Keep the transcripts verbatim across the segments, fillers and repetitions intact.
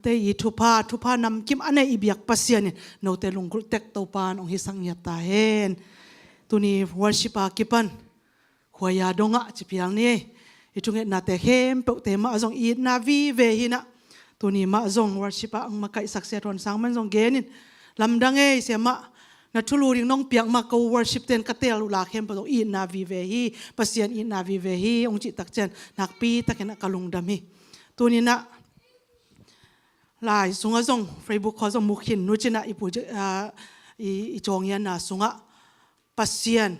Te i thupha, thupha namkim a nei i biak Pasian in note lunggulh tek Topa in hong hisak ngiat ta hen. Tuni worship a kipan khuaia dongah ci pial ni. I thungetnate khempeuhte mah zong itna vive hi nah. Tuni mah zong worship a ang makaihsak sia tuan sang man zong genin, lamdang ei sia mah, na thulu ding nong piak mah ko worship ten ka tel uh la khempeuh zong itna vive hi, Pasian itna vive hi hong cih takcian nakpi takin a ka lungdam hi. Tuni nah lai sungah zong Facebook khawng zong mu khin nu cinah i pu, ah, i, i cawngianna sungah Pasian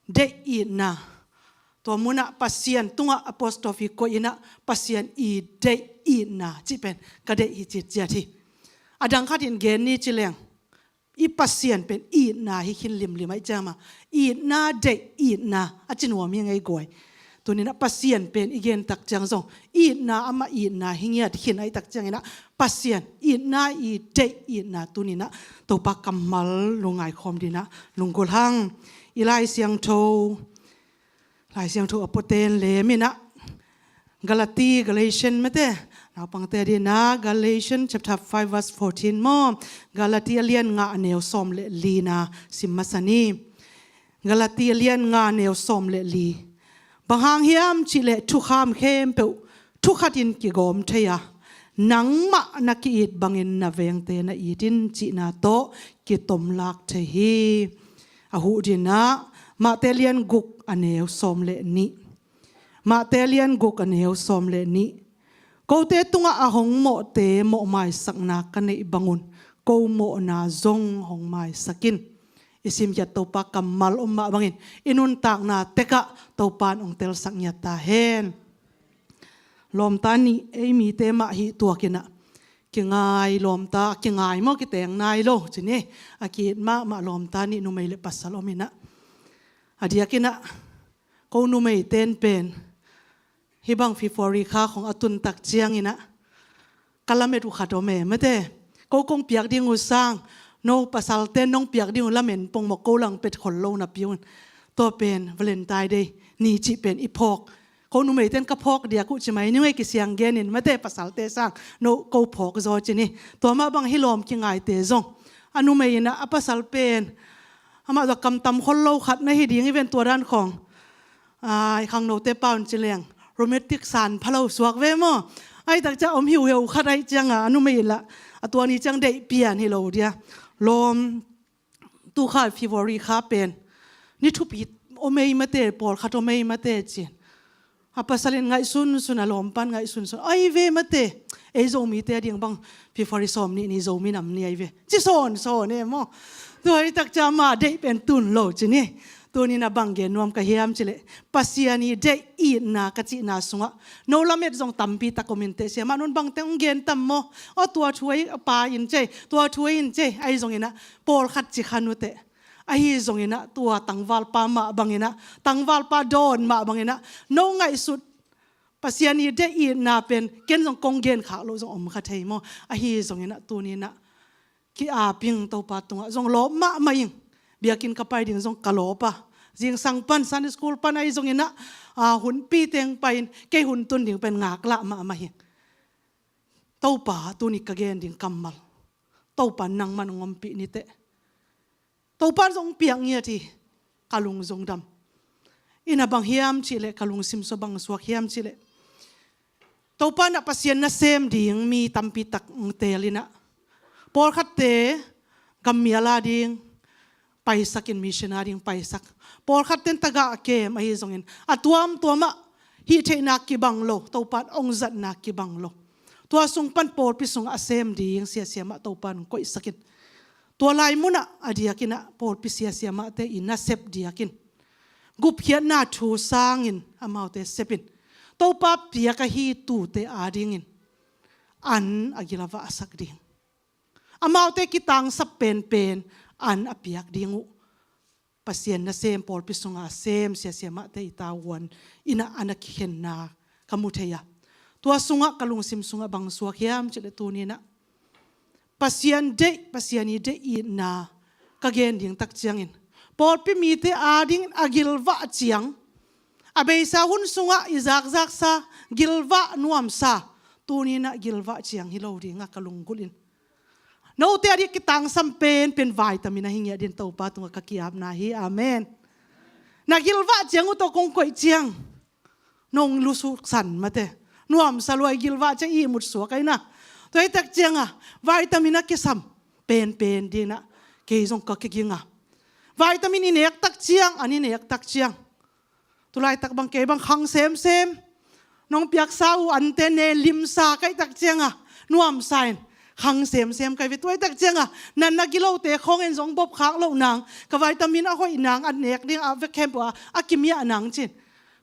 deih itna, tua munah Pasian tungah apostrophe koih inah Pasian i deih itna cih pen ka deih hi citciat hi. A dang khat in gen ni ci leng, i Pasian pen itna hi khin limlim aih ciang mah, itna deih itna a ci nuam hi ngei guai. Tuninah Pasian pen i gen tak ciang zong itna, amah itna hi ngiat khin aih tak cianginah Pasian itna i deih itna tuninah Topa kammal lungngai khawm dinah lunggulh hang. I Lai Siangtho, Lai Siangtho a puaten leminah Galati, Galatian mate, naupangte dinah Galatian chapter five verse fourteen maw, Galati a lian nga a neu sawm le lina sim masa ni. Galati a lian nga a neu sawm le li. Bang hang hiam cihleh thukham khempeuh thukhatin kigawm thei a, nangmah na ki-it bangin na vengte na it in cihna tawh kitomlak thei hi. A huh dinah Mate lian guk a neu sawm le nih. Mate lian guk a neu sawm le nih. Kote tungah a hong mawhte mawh maisakna ka neih bangun ko mawhna zong hong maisak in. I simkhiat Topa kammal om mah bangin i nuntakna tekah Topa in hong telsak ngiat ta hen. Lawmta nih ei mite mah hih tuakinah kingai lawmta, kingai maw, kiteng nai lo ci ni. A ki-it mahmah lawmta nih numei le pasal om inah. A diakinah ko numeiten pen hih bang February kha khong a tun tak cianginah ka lamet uh khat om e mate. Ko kong piak ding uh sang, no pasalte nong piak ding uh lamen pongmawk ko lang pet khol lo napi un. Tua pen Valentine Day ni cih pen i phawk. Ko numeiten ka phawk diak uh ci mai ni ngei kisiang genin mate, pasalte sang no ko phawk zaw ci ni. Tua mah bang hi lawm kingaite zong a numei inah a pasal pen amah zong kamtam khol lo khat na hi ding i ven tua dan khawng. Ai, khangnote paun ci leng romantic san phalo suak ve maw? Ai tak ciang om hiuheu khat aih cianga a numei lah a tua ni ciang deih pian hi lo dia. Lawm tu kha February kha pen ni thupi om ei mate, pawlkhat om ei mate cin. A pasal in ngaihsunsun, a lawmpan ngaihsunsun, ai ve mate, ei Zomite a ding bang February sawm nih ni Zomi nam ni ai ve ci sawnsawn e maw? Tua hi tak ciang ama deih pen tun lo ci ni. Tuninah bang gen nuam ka hiam cileh Pasian i deih itna ka cihna sungah no lamet zong tampi tak om inteh sia mah nun bangteng hong gen tam maw? Aw tua thu ei a pa in cei, tua thu ei in cei, ahi zonginah pawlkhat ci khan uteh. Ahi zonginah tua tangvalpa mah banginah, tangvalpa dawn mah banginah no ngaihsut Pasian i deih itna pen ken zong kong gen khak loh zong om kha thei maw? Ahi zonginah tuninah ki-aping Topa tungah zong lawp mahmah ing. Biakinn ka pai ding zong ka lawp a, zingsang pan Sunday school pan ahi zonginah a, hunpi teng pai in kei hun tun ding pen ngaklah mahmah ing. Topa tuni ka gen ding kammal, Topa nangman hong ompih niteh. Topa zong piak ngiat hi. Ka lung zong dam. Ina bang hiam cihleh ka lungsim sua bang suak hiam cihleh Topa nah Pasian nasem ding mi tampi tak hong tel inah pawlkhatte gammial a ding paisak in, mission a ding paisak. Pawlkhat ten tagah kem ahi zongin a tuamtuamah hih theihna kibang lo, Topa in hong zatna kibang lo. Tua sung pan pawlpi sungah a sem ding siasia mah Topa in hong koihsak in. Tua lai munah a diakinah pawlpi siasia mahte i nasep diakin gupkhiatna thu sangin amaute sepin Topa piak ahi tuute adingin an a gilvahsak ding, amaute kitangsap penpen an a piak ding uh Pasian nasem pawlpi sunga a sem siasia mahte i tavuan inah a na kikhenna ka mu thei a. Tua sungah ka lungsim sungah bang suak hiam cihleh tuninah Pasian deih, Pasian i deih itna ka gen ding tak ciangin pawlpi mite adingin a gilvah ciang, a beisa hun sungah i zakzaksa, gilvah nuamsa Tuni-in ah gilvah ciang hi lo ding a ka lunggulh in. Note a ding kitangsam penpen vitamin ahi ngiat ding Topa tungah ka ki-apna hi. Amen. Na gilvah ciang uh tawh kong koih ciang nong lusuk san mate. Nuamsa lua, i gilvah ciang i ihmut suak ahi na. Tua hi tak ciang a vitamin a kisam penpen ding in ah kei zong ka kiging a. Vitamin i nek tak ciang, an i nek tak ciang, tulaitak bang kei bang khang semsem, nong piaksa uh ante ne limsa ka hih tak ciang a nuamsa in khang semsem ka hi ve. Tua hi tak ciang a natna gilote khawng in zong bop khak loh nang, ka vitamin a hoih nang, a nek ding a vekhem pua a kimiah nang cin,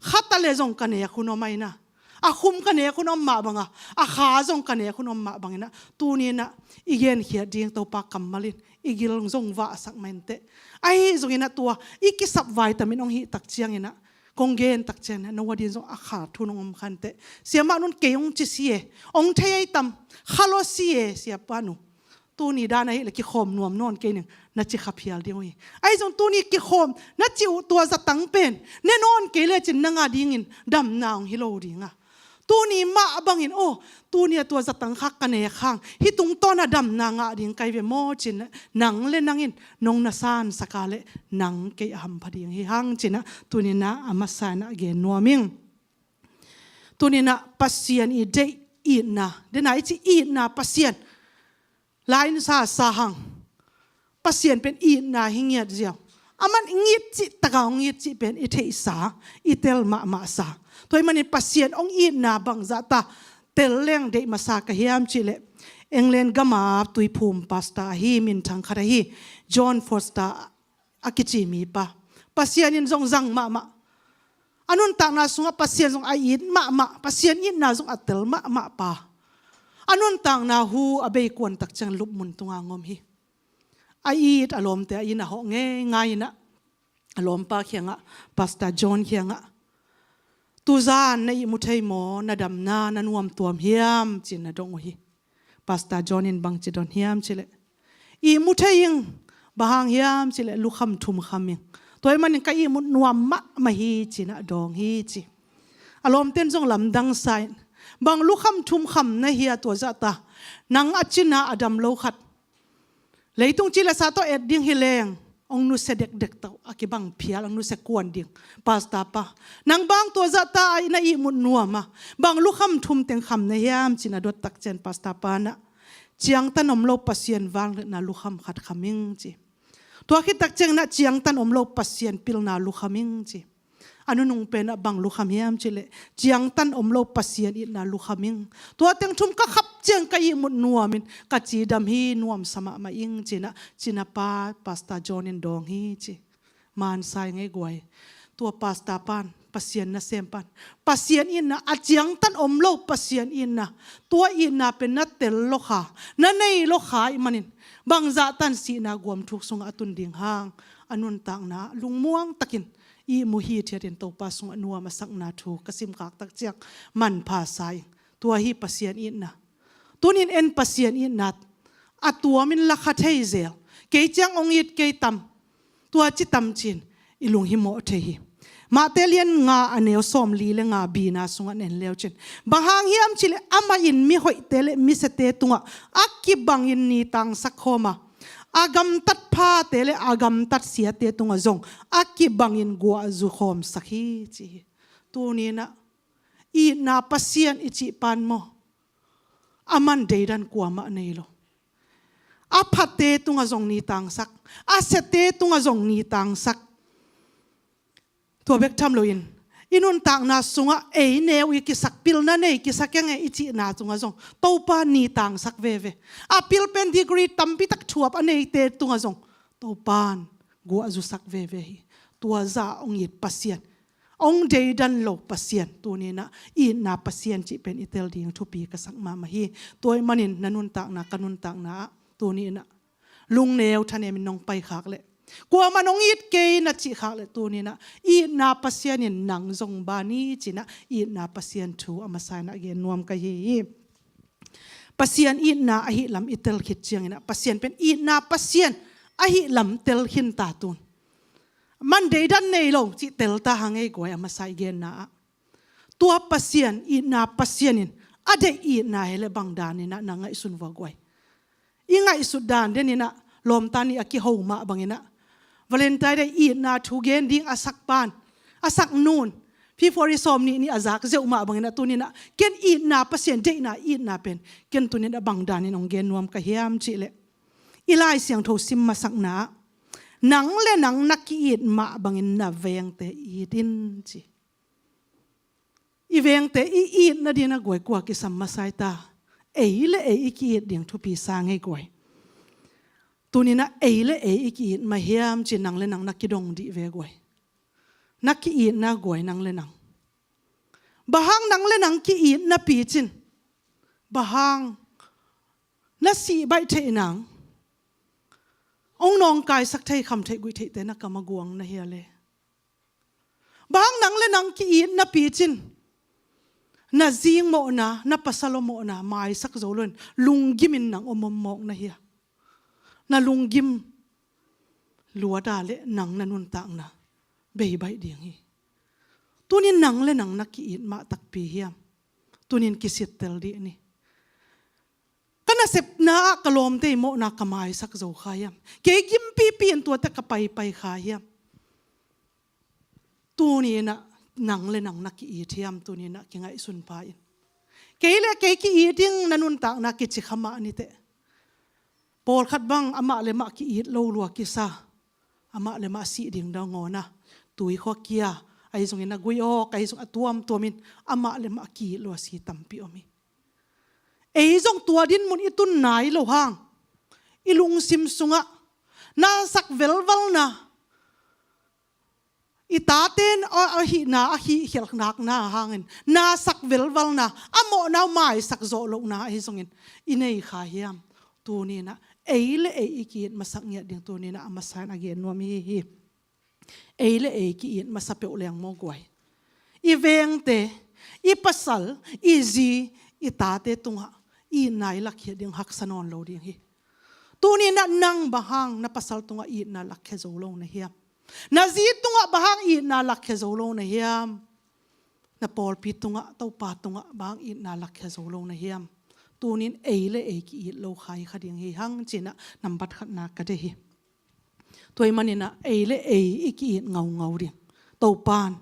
khat a le zong ka nek hun om ahi na. A khum ka nek hun om mah bang a, a kha zong ka nek hun om mah bang in ah, tuni-in ah i genkhiat ding Topa kammal in i gil zong vahsak mah inteh. Ahi zongin ah tua i kisap vitamin hong hih tak ciangin ah, kong gen tak ciangin ah, no a ding zong a kha thu nong om kha inteh. Siamah nun kei hong ci si e, hong thei ahi tam, kha lo si e, siapa nu. Tuni dan ahih leh kikhawm nuam nawn kei ning, na ci kha phial ding uh hi. Ahi zong tuni kikhawm na cih uh tua zatang pen ne nawn kei lecin nang a dingin damna hong hi lo ding a. Tuni mah bangin, aw, tuni a tua zatang kha ka nek hang, hih tungtawn a damna ngah ding ka hi ve maw cin, nang le nang in nong na sansak a leh nang kei a hampha ding hi hang cin ah, tuni-in ah a masa in ah gen nuam ing. Tuni-in ah Pasian i deih itna, dena i cih itna Pasian la in sa sa hang. Pasian pen itna hi ngiat ziau. Aman ngit cih taka hong ngit cih pen i theihsa, i tel mahmahsa. Tua ahih manin Pasian hong itna bangzah ta tel leng deih masa ka hiam cih leh, England gam a tuiphum pastor ahi, minthang khat ahi, John Foster a kici mipa. Pasian in zong zang mahmah. A nuntakna sungah Pasian zong a it mahmah, Pasian itna zong a tel mahmah pa. A nuntakna hu a bei kuan tak ciang lupmun tungah hong om hi. A it a lawmte a inn a hawh ngeingai in ah, a lawmpa kiangah, Pastor John kiangah, "Tuzan na ihmu thei maw, na damna na nuamtuam hiam?" ci-in a dong uh hi. Pastor John in bangci don hiam cih leh, "Ihmu thei ing, bang hang hiam cih leh lukham thum kham ing. Tua ahih manin ka ihmut nuam mahmah hi," ci-in a dawng hi ci. A lawmte in zong lamdang sa in, "Bang lukham thum kham na hi a, tua zahta nang a cina a dam lo khat, leitung ci le sa tawh et ding hi leng, hong nusia dekdek tawh a kibang phial, hong nusia kuan ding pastor pa. Nang bang tua zahta a na ihmut nuam a, bang lukham thum teng kham na hiam?" ci-in a dot tak ciang pastor pa in ah, "Ciangtan om lo Pasian vangliatna lukham khat kham ing," ci. Tua khit tak ciangin ah, "Ciangtan om lo Pasian pilna lukham ing," ci. A nunung pen ah bang lukham hiam cih leh, "Ciangtan om lo Pasian itna lukham ing. Tua teng thum ka khap ciang ka ihmut nuam in, ka cidam hi, nuamsa mahmah ing," ci-in ah, cina pa Pastor John in dawng hi ci. Mansa ing ei guai. Tua pastor pan, Pasian nasem pan, Pasian itna, a ciangtan om lo Pasian itna, tua itna pen na tel lo kha, na nei lo kha ahih manin, bangzah tan sihna guam thuk sungah a tun ding hang, a nuntakna lungmuang takin ihmu hithiatin Topa sungah nuam a sakna thu ka simkhak tak ciang manpha sa ing. Tua hi Pasian itna. Tunin en Pasian itna a tuamin la kha thei zel. Kei ciang hong it kei tam, tua ci tam ci-in i lunghimawh thei hi. Matthai lian nga a neu sawmli le nga bina sungah en leu cin, bang hang hiam cih leh amah in mihoihte le misiate tungah a kibangin ni tangsak khawm a, a gamtat phate le a gamtat siate tungah zong a kibangin guah zu khawmsak hi ci hi. Tuni-in ah itna Pasian i cih pan maw, aman deidan kuamah nei lo. A phate tungah zong ni tangsak, a siate tungah zong ni tangsak. Tua bek tham loin, i nuntakna sungah ei neu i kisak, pilna nei kisak ing e i cihna tungah zong Topa ni tangsak veve. A pil pen degree tampi tak thuap a neite tungah zong Topan guah zusak veve hi. Tua zah hong it Pasian, hong deidan lo Pasian, tuni-in ah itna Pasian cih pen i tel ding thupi ka sak mahmah hi. Tua ahih manin na nuntakna, ka nuntakna ah tuni-in ah lungneu thanemin nong paikhak leh, kuamah nong it kei na cihkhak leh, tuni-in ah itna Pasian in nang zong ban hi ci-in ah itna Pasian thu a masa-in ah gen nuam ka hi hi. Pasian itna ahih lam i tel khit ciangin ah, Pasian pen itna Pasian ahih lam tel khin ta tun. Man deidan nei lo cih tel ta hang ei guai, a masa i genna ah. Tua Pasian, itna Pasian in A deih itna hi leh bang danin ah na ngaihsun vua guai? I ngaihsut dan den in ah lawmta nih a kiho mah bangin ah Valentine Day itna thu gen ding a sak pan, a sak nun, February sawm nih ni a zak zeuh mah bangin ah tuni in ah ken itna, Pasian deihna itna pen ken tuni in ah bang danin hong gen nuam ka hiam cih leh, i Lai Siangtho sim masakna ah, "Nang le nang na ki-it mah bangin na vengte it in," ci. I vengte i it nading a guai kua kisam masa i ta? Ei le ei i ki-it ding thupi sa ngei guai. Tuni in ah ei le ei i ki-it mah hiam ci nang le nang na kidong dih ve guai. Na ki-itna guai nang le nang. Bang hang nang le nang ki-it napi cin, bang hang na sih baih theih nang, hong nawngkaisak thei, kham theih guih theihte na kam a guang na hia le? Bang hang nang le nang ki-it napi cin, na zing mawhna, na pasal aw mawhna maisak zo loin lunggim in nang om om mawk na hia? Na lunggim luat a leh nang na nuntakna bei baih ding hi. Tunin nang le nang na ki-it mah takpi hiam? Tunin kisittel dih ni. Ka nasepna ah ka lawmte i mawhna ka maisak zo kha hiam? Kei gimpipi in tuate ka paipai kha hiam? Tuni in ah nang le nang na ki-it hiam? Tuni in ah kingaihsun pah in. Kei le kei ki-it ding na nuntakna kici kha mah ni teh. Pawlkhat bang amah le mah ki-it lo lua kisa, amah le mah sih ding dong ngawn a, tui khua kia, ahi zongin a gui awk, ahi zong a tuamtuamin amah le mah ki-it lo a si tampi om hi. Ei zong tua din mun i tun nai lo hang, i lungsim sungah na sak velvalna, i tate a, a hihna, a hih khialh nakna hangin na sak velvalna, a mawhna uh maisak zawh lohna ahi zongin i nei kha hiam? Tuni in ah ei le ei i ki-it masak ngiat ding tuni in ah a masa in a gen nuam i hi hi. Ei le ei ki-it masa peuh leng maw guai? I vengte, i pasal, i zi, i tate tungah itna i lakkhiat ding haksa nawn lo ding hi. Tuni in ah nang bang hang na pasal tungah itna lakkhia zo lo na hiam? Na zi tungah bang hang itna lakkhia zo lo na hiam? Na pawlpi tungah, Topa tungah bang hang itna lakkhia zo lo na hiam? Tunin ei le ei ki-it lo kha hi kha ding hi hang ci in ah nambat khatna ka deih hi. Tua ahih manin ah ei le ei i ki-it ngaungau ding, Topan,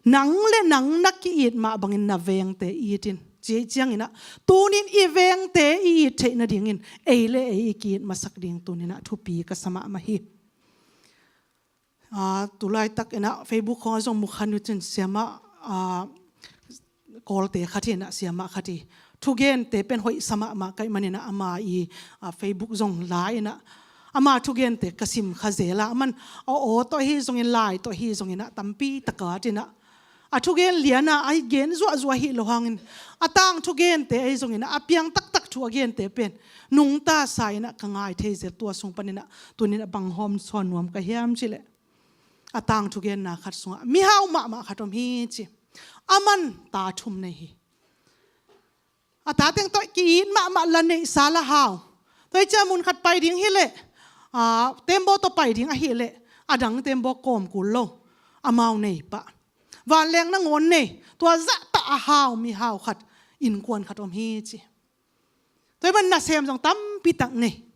"Nang le nang na ki-it mah bangin na vengte it in," ci ahih ciangin ah tunin i vengte i it theih nadingin ei le ei i ki-it masak ding tuni in ah thupi ka sa mahmah hi. Aa, tu laitak in ah Facebook khawng ah zong mu kha ni uh cin, siamah, aa, Kawlte khat hi in ah, siamah khat hi. Thugente pen hoih sa mahmah ka hih manin ah ama i, aa, Facebook zong la in ah ama thugente ka sim kha zel a, aman a aw tawh ahi zongin, lai tawh ahi zongin ah tampi tak a at in ah, a thugen lian a, a gen zuahzuah hi lo hangin, a tangthu gente ahi zongin ah, a piang taktak thu a gente pen nungta sa in ah ka ngai thei zel. Tua sung panin ah tunin ah bang hawm sawn nuam ka hiam cih leh, a tangthu genna khat sungah mihau mahmah khat om hi ci. Aman ta thum nei hi. A ta teng tawh ki-it mahmah, la neihsa la hau. Tua hi ciang mun khat pai ding hi leh, aa, tembaw tawh pai ding ahih leh, a dang tembaw kawm kul lo, amau nei pah. Vanleng nangawn nei, tua zah tah a hau mihau khat, innkuan khat om hi ci. Tua hi ban nasem zong tampi tak nei.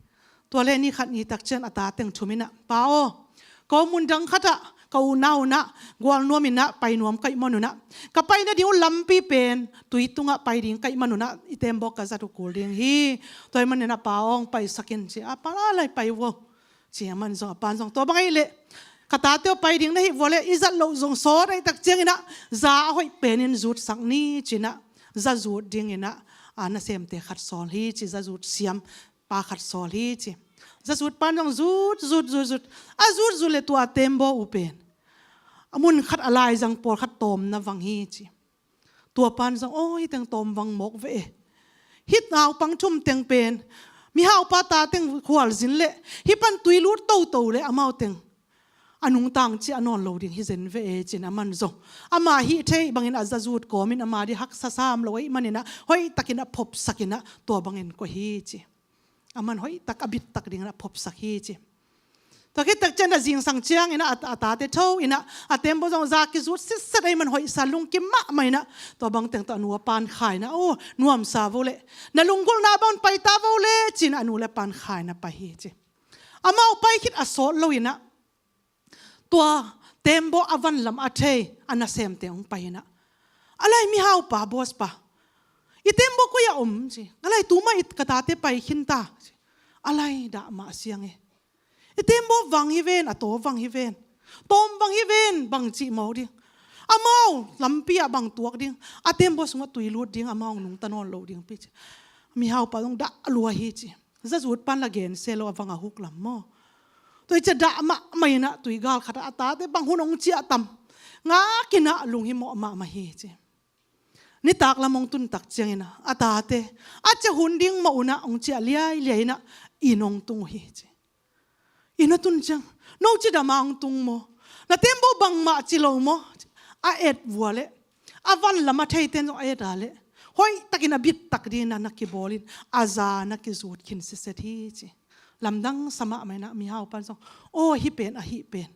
Tua leh ni khat ni tak ciang a ta teng thum in ah, "Pa aw, ko mun dang khat ah ka unau un ah gual nuam in ah pai nuam ka hih man un ah, ka pai nading uh lampi pen tui tungah pai ding ka hih man un ah, i tembaw ka zat uh kul ding hi. Tua ahih manin ah pa aw, hong paisak in," ci. "A pa, lai pai vua," ci. Aman zong, a pan zong, "Tua bang ahih leh ka tate uh pai ding na hih vua leh i zat loh zong sawt ahih tak ciangin ah za a hoih penin zutsak ni," ci in ah za zut dingin ah, aa, nasemte khat sawl hi ci, za zut siam pa khat sawl hi ci. Za zut pan zong zut, zut, zut, zut. A zut zut leh tua tembaw uh pen a mun khat a laizang pawlkhat tawm na vang hi ci. Tua pan zong, "Aw, hih teng tawm vang mawk ve e. Hih naupang thum teng pen mihaupa ta teng khualzin leh hih pan tui lut toto leh amau teng a nungtang ciah nawn lo ding hi zen ve e," ci in aman zong ama hih theih bangin a za zut kawmin ama di haksa sam lo ahih manin ah hoih takin a phopsak in ah tua bangin koih hi ci. Aman hoih tak a bit tak dingin a phopsak hi ci. Tua khit tak ciang a zingsang ciangin ah a, a tate tho in ah a tembaw zong za kizut sitset ahih man hoihsa lungkim mahmah in ah tua bangteng tawh a nu a pan kha in ah, "Aw, nuamsa vo leh, na lunggulhna bang paita vo leh," ci-in a nu le a pan kha in ah pai hi ci. Amau pai khit a sawt lo in ah tua tembaw a van lam a thei a nasemte hong pai in ah, "A lai mihaupa, boss pa, i tembaw koi-ah om?" ci. "A lai, tu mah i ka tate pai khin ta," ci. "A lai, dah mah siang e. I tembaw vang hi ven, a taw vang hi ven, tawm vang hi ven, bang cih mawk ding? Amau lampi-ah bang tuak ding? A tembaw sungah tui lut ding, amau nungta nawn lo ding pi," ci. Mihaupa zong dah lua hi ci. Zazut pan la gen se lo, a vang a huk lam maw. Tua hi ciah dah mahmah in ah tui gal khatah a tate bang hun hong ciah tam, ngak in ah lunghimawh mahmah hi ci. Nitak lam hong tun tak ciangin ah a tate a ciah hun ding mawh un ah hong ciah liailiai in ah inn hong tung uh hi ci. Inn a tun ciang, "No cidam a hong tung maw? Na tembaw bangmah ci lo maw?" A et vua leh, a van lam a theite in zong a et a leh, hoihtakin a bittak dingin ah na kibawl in a za na kizut khin sitset hi ci. Lamdang sa mahmah in ah mihaupa in zong, "Aw, hih pen, a hih pen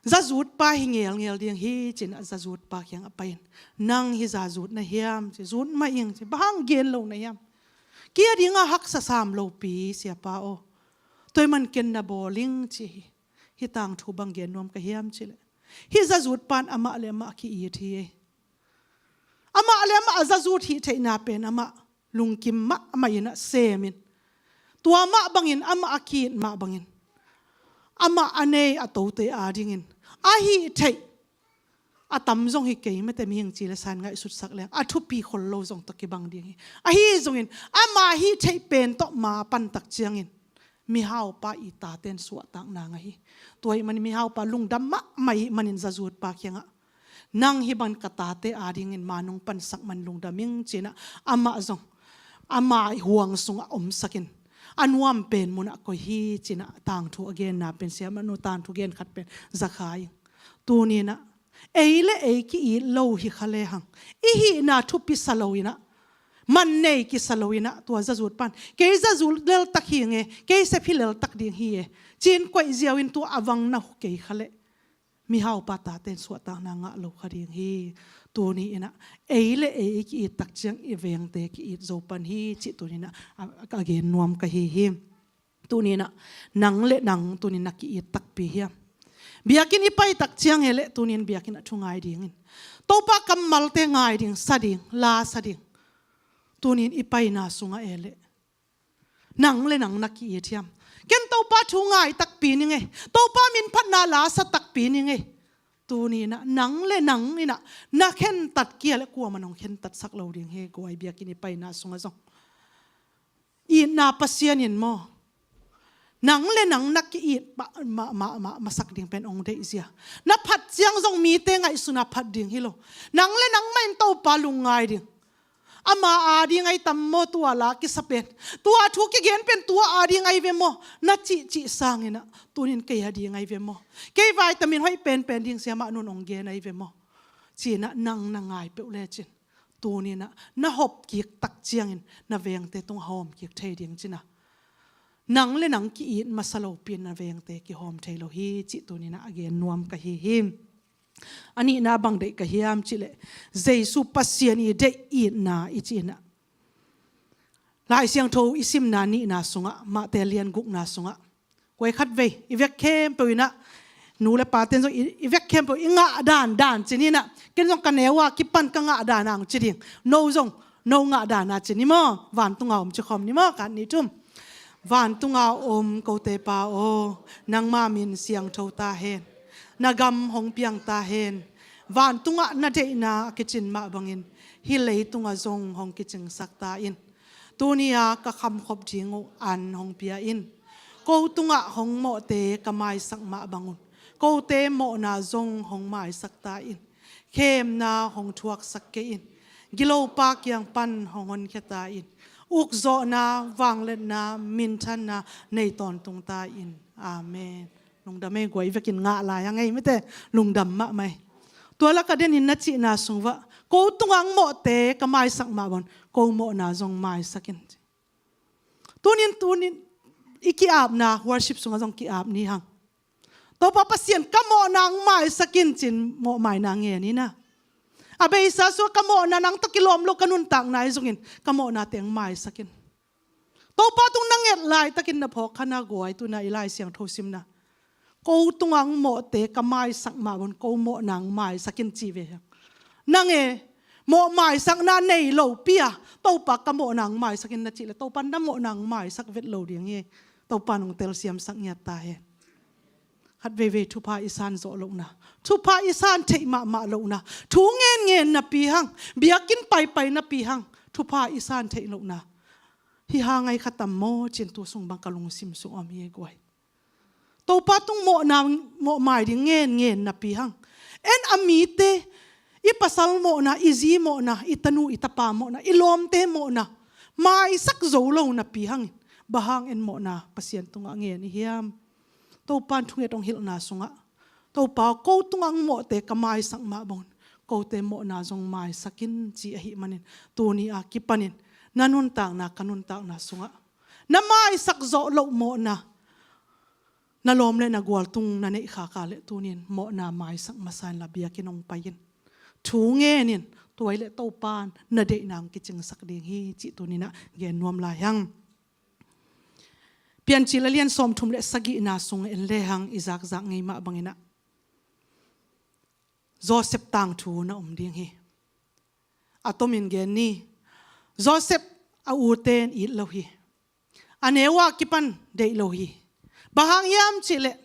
zazutpa hi ngelngel ding hi," ci-in ah zazutpa kiangah pai in, "Nang hih za zut na hiam?" ci. "Zut mah ing," ci. "Bang hang gen lo na hiam? Kei a dingah haksa sam lopi, siapa aw. Tua ahih man ken na bawl ing," ci hi. "Hih tangthu bang gen nuam ka hiam cih leh, hih zazutpa in amah le amah ki-it hi ei. Amah le amah a zazut hih theihna pen amah lungkim mahmah in ah sem in, tua mah bangin amah a ki-it mah bangin amah a nei a tote adingin a hih theih a tam zong hi kei mate, mihing ci le sa in ngaihsutsak leng a thupi khol lo zong tawh kibang ding hi. Ahi zongin ama hih theih pen tawh ma pan tak ciangin mihaupa i tate in suahtakna ngah hi. Tua ahih manin mihaupa lungdam mahmah ahih manin zazutpa kiangah, 'Nang hih bang ka tate adingin ma nong pansak man lungdam ing,' ci-in ah amah zong ama huang sungah omsak in a nuam pen munah koih hi," ci-in ah tangthu a genna pen, siamah nu tangthu gen khat pen za kha ing. Tuni-in ah ei le ei ki-it lo hi kha lehang, i hihna thupi sa lo-in ah, man nei kisa lo-in ah, tua zazutpa in, "Kei zazut leltak hi ing e, kei sep hi leltak ding hi e," ci-in koih ziau-in tua a vang na huh kei kha leh mihaupa tate in suahtakna ngah lo kha ding hi. Tuni-in ah ei le ei i ki-it tak ciang i vengte ki-it zo pan hi cih tuni-in ah a, a gen nuam ka hi hi. Tuni-in ah nang le nang tuni-in na ki-it takpi hiam? Biakinn i pai tak ciang hi leh tuni-in biakinn ah thu ngai dingin, Topa kammalte ngai ding, sa ding, la sa ding, tuni-in i paina sungah hi leh nang le nang na ki-it hiam? "Ken Topa thu ngai takpi ning e, Topa min phatna la sa takpi ning e." Tuni-in ah nang le nang in ah na khentat kei leh kuamah in hong khentatsak lo ding hi. Guai, biakinn i paina sungah zong itna Pasian in maw, nang le nang na ki-it ma, ma, ma, ma, masak ding pen hong deihzia. Na phat ciang zong mite ngaihsutna phat ding hi lo. Nang le nang mah in Topa lungngai ding. Ama ading ahi tam maw tua la kisa pen, tua thu kigen pen tua ading ahi ve maw, na cihcih sangin ah tuni-in kei ading ahi ve maw, kei vaitamin hoih penpen ding siamah nun hong gen ahi ve maw, ci-in ah nang na ngai peuh lecin, tuni-in ah na hop kik tak ciangin na vengte tungah hawm kik thei ding ci-in ah, nang le nang ki-it masa lopi-in na vengte kihawm thei lo hi cih tuni-in ah a gen nuam ka hi hi. A nihna bang deih ka hiam cih leh, Jesu Pasian i deih itna i cih-in ah, Lai Siangtho i simna nihna sungah, Matthai lian gukna sungah, guai, khatvei i vek khempeuh in ah, nu le pate in zong i, i vek khempeuh i ngah dandan ci ni in ah, ken zong ka neu a kipan ka ngah dan a hong ci ding, no zong no ngah dan a ci ni maw, vantunga om ci khawm ni maw, khat, nih, thum. Vantunga om kote Pa aw, nangma min siangtho ta hen. Na gam hong piang ta hen. Vantungah na deihna a kicin mah bangin hih leitungah zong hong kicingsak ta in. Tuni-a ka khamkhop ding uh an hong pia in. Ko tungah hong mawhte ka maisak mah bangun kote mawhna zong hong maisak ta in. Khemna hong thuaksak kei in. Gilopa kiang pan hong honkhia ta in. Ukzawhna, vangliatna, minthanna nei tawntung ta in. Amen. Lungdam ei, guai, vekin ngah lai a ngei mite, lungdam mahmah ei. Tua lak a denin na cihna sung uah, ko tungah hong mawhte ka maisak mah bangun ko mawhna zong maisak in. Tunin, tunin i ki-apna worship sungah zong ki-ap ni hang. Topa Pasian, ka mawhna hong maisak in, ci-in mawhmaina ngen in ah. A beisa sungah ka mawhna nang tawh kilawm lo, ka nuntakna ahi zongin ka mawhna teng maisak in. Topa tung na nget laitakin na phawk kha na guai, tu-in ah i Lai Siangtho simna, ko tungah hong mawhte ka maisak mah bangin ko mawhna hong maisak in, ci ve hi hang. Nang e, mawh maisakna nei lopi-a, Topa ka mawhna hong maisak in na cih leh, Topa na mawhna hong maisak vet lo ding hi. Topa in hong telsiamsak ngiat ta hen. Khat veivei thupha i san zawh lohna, thupha i san theih mahmah lohna, thu ngenngen napi hang, biakinn paipai napi hang, thupha i san theih lohna, hi hang ahi kha tam maw, ci-in tu sung bang ka lungsim sung om hi guai. Topa tung mawhna, mawhmai ding ngenngen napi hang, en a mite, i pasal mawhna, i zi mawhna, i tanu i tapa mawhna, i lawmte mawhna maisak zo lo napi hangin, bang hang en mawhna Pasian tungah ngen i hiam? Topa in thunget hong hilhna sungah, Topa, ko tungah hong mawhte ka maisak mah bangin kote mawhna zong maisak in, ci ahih manin, tuni a kipanin na nuntakna, ka nuntakna sungah na maisak zawh loh mawhna, na lawm le na gual tung na neih khak leh, tuni-in mawhna maisak masa inla, biakinn hong pai in, thu ngen in, tua hi leh Topa in na deihna hong kicingsak ding hi, cih tuni-in ah gen nuam lai hang. Piancil a lian sawmthum le sagihna sung en le hang, i zakzak ngei mah bangin ah Joseph tangthu na om ding hi. A tomin gen ni. Joseph a ute in it lo hi. A neu a kipan deih lo hi. Bang hang hiam cih leh,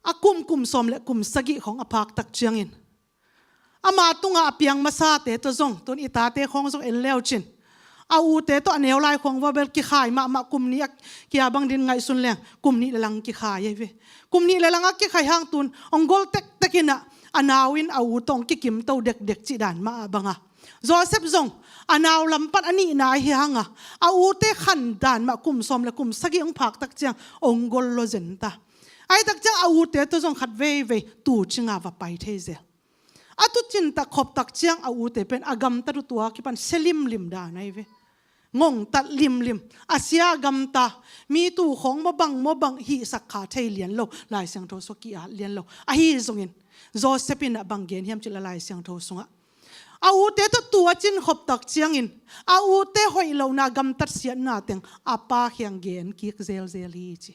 a kum, kum sawm le kum sagih khawng a phak tak ciangin, ama tungah a piang masate tawh zong, tun i tate khawng zong en le uh cin, a ute tawh a neu lai khawng va bel kikhai mahmah, kum nih a kia bang din ngaihsun leng, kum nih le lang kikhai ahi ve. Kum nih le lang a kikhai hang tun hong gol tektek in ah, a nau in a u tawh hong kikimto dekdek cih dan mah a bang a, Joseph zong a nau lam pan a nihna ahi hang a, a ute khan dan mah kum sawm le kum sagih hong phak tak ciang hong gol lo zen ta. Ahi tak ciang a ute tawh zong khat veivei tuucing a va pai thei zel. A tuucin tak khop tak ciang a ute pen a gamtat uh tua kipan sia limlim dan ahi ve. Ngongtat limlim. A sia gamta. Mi tuu khawng maw bang maw bang hihsak kha thei lian lo. Lai Siangtho sungah ki-at lian lo. Ahi zongin Joseph in ah bang gen hiam cih leh Lai Siangtho sungah, a ute tawh tua cin khop tak ciangin, a ute hoih lohna, gamtat siatna teng a pa kiang gen kik zelzel hi, ci.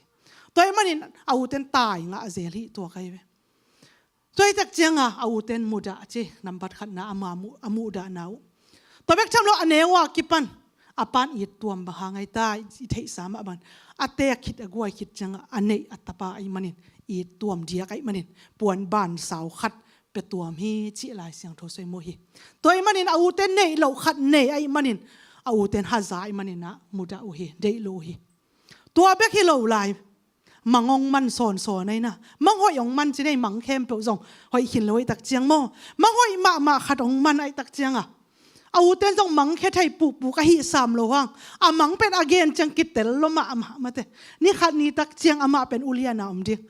Tua ahih manin a ute in tai ngah zel hi, tua ka hi ve. Tua hi tak ciang a, a ute in mudah, ci, nambat khatna ama mu-, a muhdahna uh. Tua bek tham lo, a neu a kipan a pa in it tuam, bang hang ahi ta, i theihsa mah bangin, a te a khit, a guai khit ciang a, a neih a tapa ahih manin it tuam, diak ahih manin puan ban sau khat pia tuam hi, ci Lai Siangtho sung i mu hi. Tua ahih manin a ute in neih loh khat nei ahih manin, a ute in haza ahih manin ah mudah uh hi, deih lo uh hi. Tua bek hi lo lai, mang hong man sawnsawn ahi na. Mang hoih hong man ci nei, mang khempeuh zong hoih khin lo hi tak ciang maw. Mang hoih mahmah khat hong man ahi tak ciang a, a ute in zong mang khia thei pukpuk ahi sam lo hang, a mang pen a gen ciang kitel lo mahmah mate. Ni khat ni tak ciang amah pen ulian a om ding.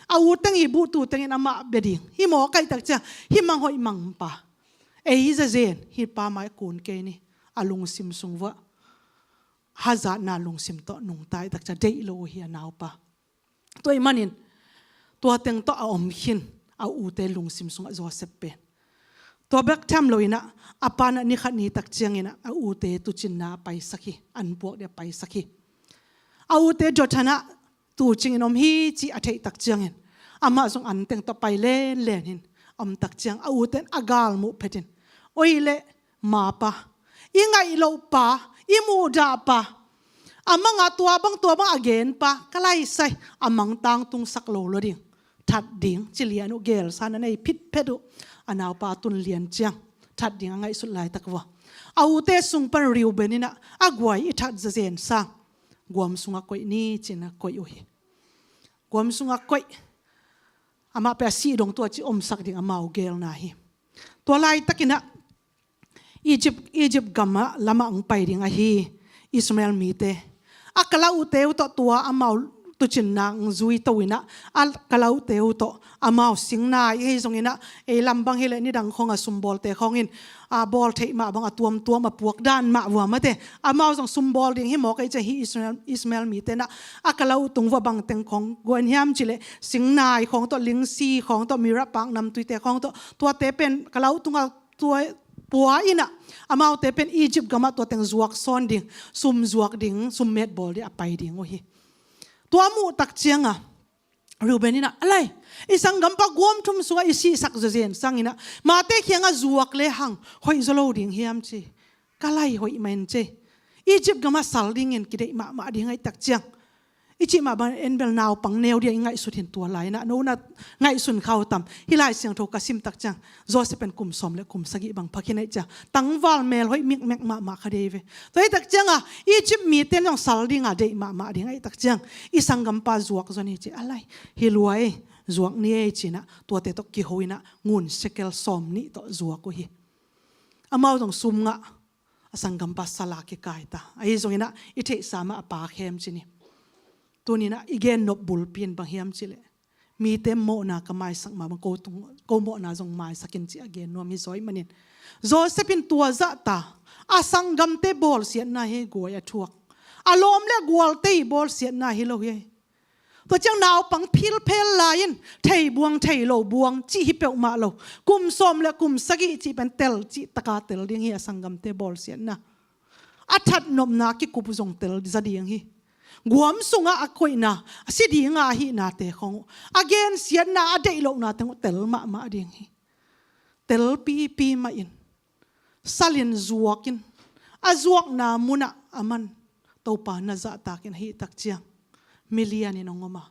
A u teng i buhtu tengin amah bia ding. Hih mawk ahi tak ciang, hih mang hoih mang pa, ei zazen, hih pa mai kun kei ni, a lungsim sung vuah hazatna lungsim tawh nungta ahi tak ciang deih lo uh hi a naupa. Tua ahih manin tua teng tawh a om khin a ute lungsim sungah Joseph pen. Tua bek tham lo in ah, a pa in ah ni khat ni tak ciangin ah a ute tuucinna a paisak hi, an puak ding a paisak hi. A ute Dothan ah tuucingin om hi cih a theih tak ciangin, amah zong an teng tawh pai lenlen in a om tak ciang, a ute in a galmuh phetin, oi leh, ma pa, i ngaih loh pa, i muhdah pa, a mang a tua bang tua bang a gen pa, ka laisai, a mang tangtungsak lo lo ding, that ding, ci lian uh, gelsa na nei phitphet uh. A naupa tun lian ciang that ding a ngaihsut laitak vua, a ute sung pan Reuben in ah, a guai, i that zazen sang guam sungah koih ni, ci-in ah koih uh hi. Guam sungah koih. Amah pen a sih dong tua ci omsak ding amau gelna hi. Tua laitakin ah Egypt, Egypt gam ah lamah hong pai ding ahi Ishmael mite, a kalaute uh tawh tua amau tucin nak zui to inah, a kalaute uh tawh amau singnai, hei zong inah, ei lam bang hileh nidang khong a sumbawlte khong in, a bawl theih mah bang a tuamtuam a puak dan mah vua mate, amau zong sumbawl ding hi mawk ei cia hi Ismael, Ismael mite inah, a kalau tung vua bangteng khong guan hiam cileh, singnai khong tawh, lingsi khong tawh, mira pak namtuite khong tawh, tuate pen kalau tungah tua pua inah, amaute pen Egypt gamah tua teng zuak sawn ding, sum zuak ding, sum metbawl ding a pai ding uh hi. Tua muh tak ciangah Reuben inah, a lai, i sanggampa guam thum sungah i sihsak zawzen sang inah, mate khiangah zuak le hang hoih zaw lo ding hiam ci. Ka lai hoih mah in ci. Egypt gamah sal dingin kideih mahmah ding ahih tak ciang, i cih mah bang en bel naupang neu dia i ngaihsut hin tua lai inah, no na ngaihsun khau tam. Hih Lai Siangtho ka sim tak ciang, Joseph pen kum sawm le kum sagih bang pha khin ahih ciang, tangval mel hoih mikmek mahmah kha dei ve. Tua ahih tak ciangah Egypt mite zong sal dinga deih mahmah ding ahih tak ciang, i sanggampa zuak zaw ni ci. A lai, hi lua ei, zuak ni ei ci inah, tuate tawh kiho inah ngun sekel sawm nih tawh zuak uh hi. Amau zong sum ngah, a sanggampa sal a kikai ta. Ahi zong inah i theihsa mah a pa khem ci ni. Tuni inah i gen nop bulpi in bang hiam cileh, mite mawhna ka maisak mah bang ko tung, ko mawhna zong maisak in ci a gen nuam hi zaw ahih manin, Joseph in tua zahta a sanggamte bawlsiatna hi guai a thuak. A lawm le gualte i bawlsiatna hi lo hi. Tua ciang naupang philphel lai-in thei buang thei lo buang cih hi peuhmah lo. Kum sawm le kum sagih cih pen tel cih taka tel ding hi a sanggamte bawlsiatna. A thatnopna kikup uh zong tel za ding hi. Guam sungah a koihna, a si dinga a hihnate khong uh, a gensiatna, a deih lohna teng uh tel mahmah ding hi. Tel pipi mah in, salin zuakin, a zuakna munah a man Topa na zahtakin ahih tak ciang, milianin hong om a,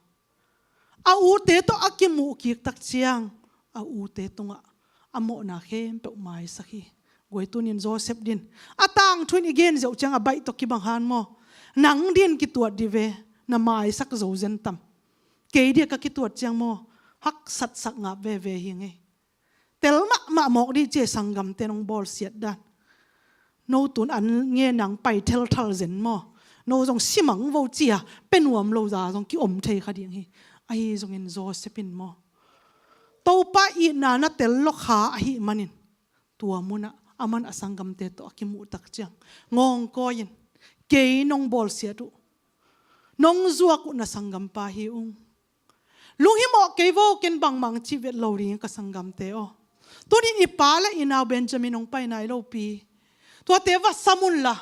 a ute tawh a kimuh kik tak ciang, a ute tungah a mawhna khempeuh maisak hi. Guai tunin Joseph din a tangthu in i gen ziau ciang a baih tawh kibang han maw? Nang din kituat di ve, na maisak zo zen tam. Kei dia ka kituat ciang maw, haksatsak ngap veve hi ngei. Tel mahmah mawk dih cia sanggamte nong bawlsiat dan. No tun an nge nang pai thelthal zen maw? No zong simang vo cia pe nuam lo za zong kiom thei kha ding hi. Ahi zongin Joseph in maw, Topa itna na tel lawkha ahih manin, tua munah a man a sanggamte tawh a kimuh tak ciang ngawngkawi in, kei nong bawlsiat uh, nong zuak uh na sanggampa hi ung. Lunghimawh kei vo, ken bangmang cih vet lo ding ka sanggamte aw. Tunin i pa le i nau Benjamin hong pai nai lopi. Tuate va sam unla,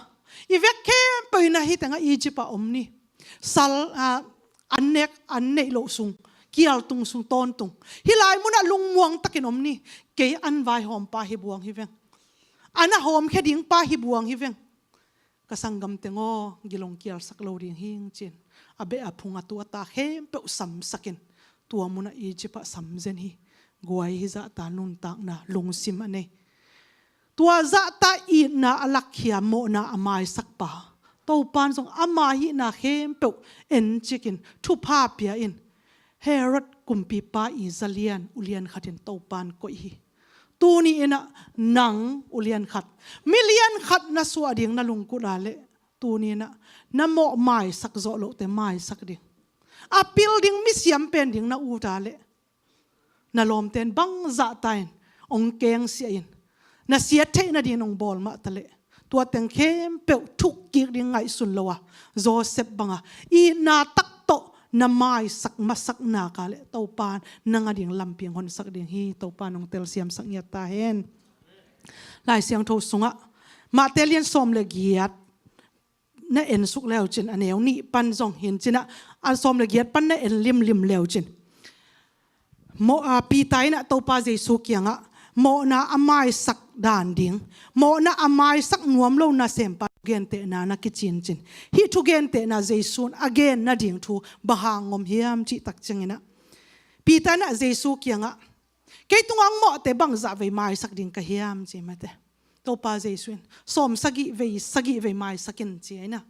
i vek khempeuh in ahi tengah Egypt ah om ni. Sal, ah, an nek, an neih loh sung, kial tung sung tawntung. Hih lai munah lungmuang takin om ni. Kei an vaihawmpa hi buang hi veng. An a hawmkhia dingpa hi buang hi veng. Ka sanggamte ngaw, gilong kialsak lo ding hing cin, a beh a phung a tu a ta khempeuh samsakin, tua munah Egypt ah samzen hi. Guai hi zahta nuntakna lungsim a nei. Tua zahta itna a lakkhia, mawhna a maisakpa Topan zong ama hihna khempeuh encikin thupha pia in, Herod kumpipa i zalian ulian khatin Topan koih hi. Tuni inah nang ulian khat, milian khat na suah ding na lungkut a leh, tuni inah na mawh maisak zawh lohte maisak ding, a pil ding misiam pen ding na ut a leh, na lawmten bangzahta in hong kengsiah in, na siat theih nading hong bawl mahta leh, tua teng khempeuh thukkik ding ngaihsun lo a, Joseph banga itna tak tawh na maisak masak nak a leh, Topan nang a ding lampi hong honsak ding hi. Topan hong telsiamsak ngiat ta hen. Lai Siangtho sungah Mate lian sawm le giat na en suk leucin, a neu nih pan zong hin cinah, a sawm le giat pan na en limlim leucin, Mo-, a, Peter inah Topa Jesu kiangah mawhna a maisak dan ding, mawhna a maisak nuam lo nasempa thugentehna na kicincin. Hih thugentehna Jesu in a gen nading thu bang hang om hiam cih tak cianginah, Peter inah Jesu kiangah, kei tungah hong mawhte bangzah vei maisak ding ka hiam ci mate. Topa Jesu in, sawm sagih vei, sagih vei maisak in ci a inah.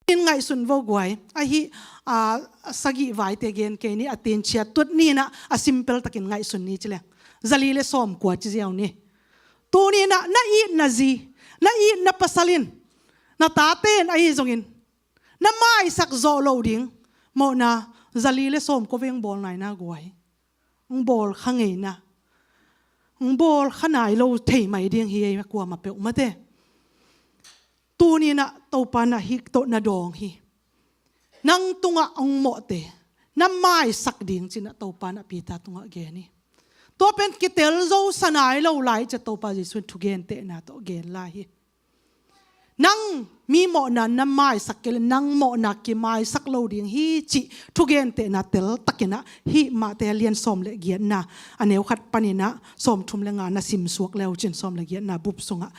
In ngaihsun vo guai, ahi, a, sagih vaite gen kei ni, a tin ciat tuat ni inah, a simple takin ngaihsun ni ci leng. Zali le sawm kua ci ziau ni. Tuni inah, na itna zi, na itna pasal in, na tate in ahi zongin, na maisak zawh lo ding, Mawhna zali le sawm ko veng bawl naina guai. Hong bawl kha ngeina. Hong bawl kha nai lo thei mai ding hi ei kuamah peuh mate. Tuninah Topa na hik tawh na dawng hi. Nang tungah hong mawhte na maisak ding cinah Topa na Peter tungah gen hi. Tua pen kitel zo sa nai lo lai cia Topa Jesuh in thugentehna tawh gen lai hi. Nang mi mawhna na maisak kei le nang mawhna kimaisak lo ding hi cih thugentehna teltakinah hih Mate a lian sawm le giatna a neu khat paninah sawm thum le nga na simsuak leu cin sawm le giatna bup sungah,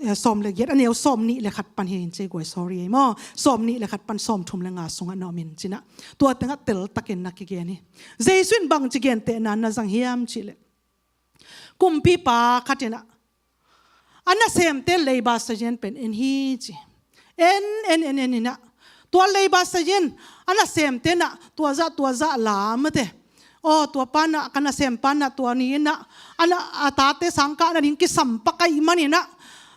eh, sawm le giat a neu sawm nih le khat pan hi in cei guai sorry ei maw sawm nih le khat pan sawm thum le nga sungah na om in cinah tua tengah teltakin na kigen hi. Jesuh in bangci gentehna na zang hiam cihleh kumpipa khatinah a nasemte leiba sazian pen en hi ci. En en en en inah tua leiba sazian a nasemte nah tua zah tua zah la mate. Aw tua panah ka nasem panah tua ni inah a tate sangkah nading kisam pakaih maninah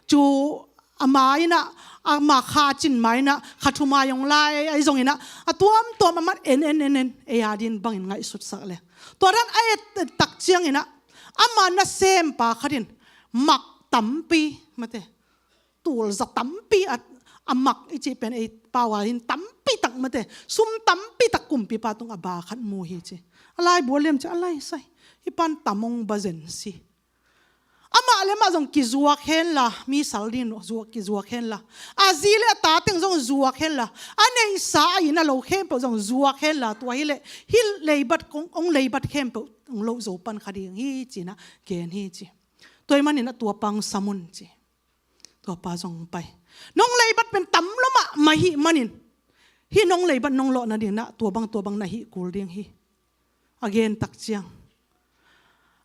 cu ama inah ama kha cin ma inah kha thumai ong lai ai zonginah a tuamtuam amat en en en en ei adin bangin ngaihsutsak le tua dan a et tak cianginah ama nasempa khatin mak tampi mate. Tulza tampi a, a mak i cih pen ei pau a hin tampi tak mate. Sum tampi tak kumpipa tung a ba khat mu hi ci. A lai bual liam ci a lai sai. Hi pan tam ong ba zen si. Amah le mah zong kizuak henla mi sal din zuak kizuak henla. A zi le a ta teng zong zuak henla. A neihsa a ina lo khempeuh zong zuak henla tua hileh hi leibat kong ong leibat khempeuh ong loh zo pan kha ding hi cinah gen hi ci. Tua hi manin a tua pang samun ci. Tua pa zong pai. Nong leibat pen tam lo mahmah hih manin hih nong leibat nong lawh nading nah tua bang tua bang na hih kul ding hi. A gen tak ciang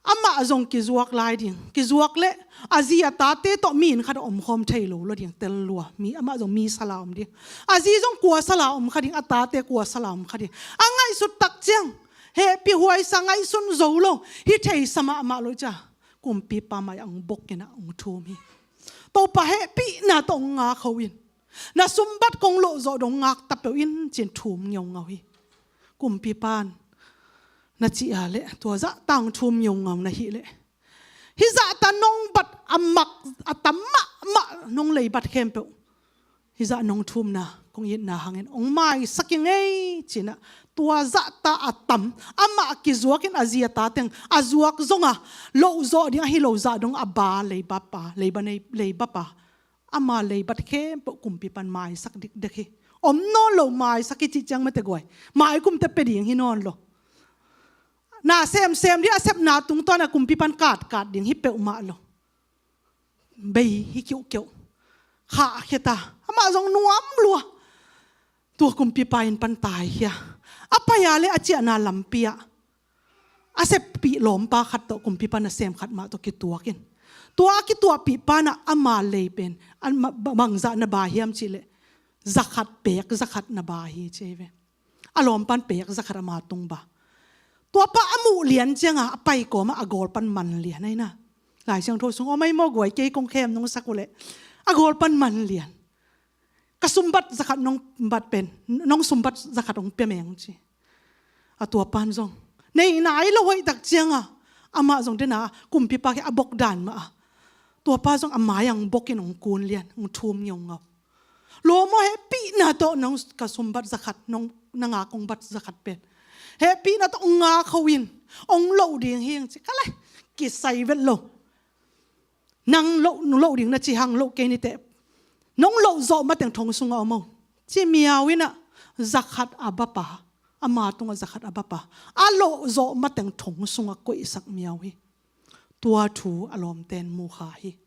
amah zong kizuak lai ding kizuak le a zi a tate tawh mi in khat a omkhawm thei lo lo ding tel lua mi amah zong mi sala om ding. A zi zong kua sala om kha ding a tate kua sala om kha ding. A ngaihsut tak ciang hehpih huaisa ngaihsun zo lo hi theisa mahmah lo cia. Kumpipa mai ang bokinah ang thum hi. Topa hehpihna tawh hong ngak ho in na sumbat kong loh zawh dong ngak ta peuh in cin thum ngeungau hi. Kumpipan na cih a leh tua zah tang thum ngeungau na hih leh hi zah ta nong bat a mak a tam mahmah nong leibat khempeuh hi zah nong thumna kong itna hangin ong maisak i ngei cinah tua zah ta a tam amah kizuakin a zi a ta teng a zuak zonga loh zawh ding ahi lo zah dong a ba leiba pa leiba nei leiba pa ama leibat khempeuh kumpipan maisak dikdek hi. Om nawn lo maisak hi cih ciang mate guai mai kumte pe ding hi nawn lo. Na semsem ding a sepna tungtawn a kumpipan katkat ding hi peuhmah lo. Bei hi kiuhkeuh khahkhia ta amah zong nuam lua. Tua kumpipa in pan taikhia a pai a le a ciahna lampi ah a seppih lawmpa khat tawh kumpipa nasem khat mah tawh kituakin tua a kituahpih panah ama lei pen bangzah na ba hiam cihleh zakhat pek zakhat na ba hi ci ve. A lawmpan pek zakhat ama tung ba. Tuapa a muh lian cianga a pai kawma a gawl pan man lian aina. Lai Siangtho sung om ai maw guai kei kong khem nong sak uhleh a gawl pan man lian. Ka sumbat zakhat nong bat pen nong sumbat zakhat hong pia meng ci. A tuapan zong nei nai lo hoih tak cianga amah zong dena kumpipa khi a bok dan mah a tuapa zong a mai ang bokin hong kun lian hong thum ngeungau. Lawm aw hehpihna tawh nong ka sumbat zakhat nong na ngak hong bat zakhat pen hehpihna tawh hong ngak ho in hong loh ding hi hang ci ka lai. Kisai vet lo. Nang loh nong loh ding na ci hang loh kei niteh. Nong loh zawh mateng thong sungah om aw ci miau inah zakhat a bapa ama tungah zakhat a bapa a loh zawh mateng thong sungah koihsak miau hi. Tua thu a lawmten mu kha hi.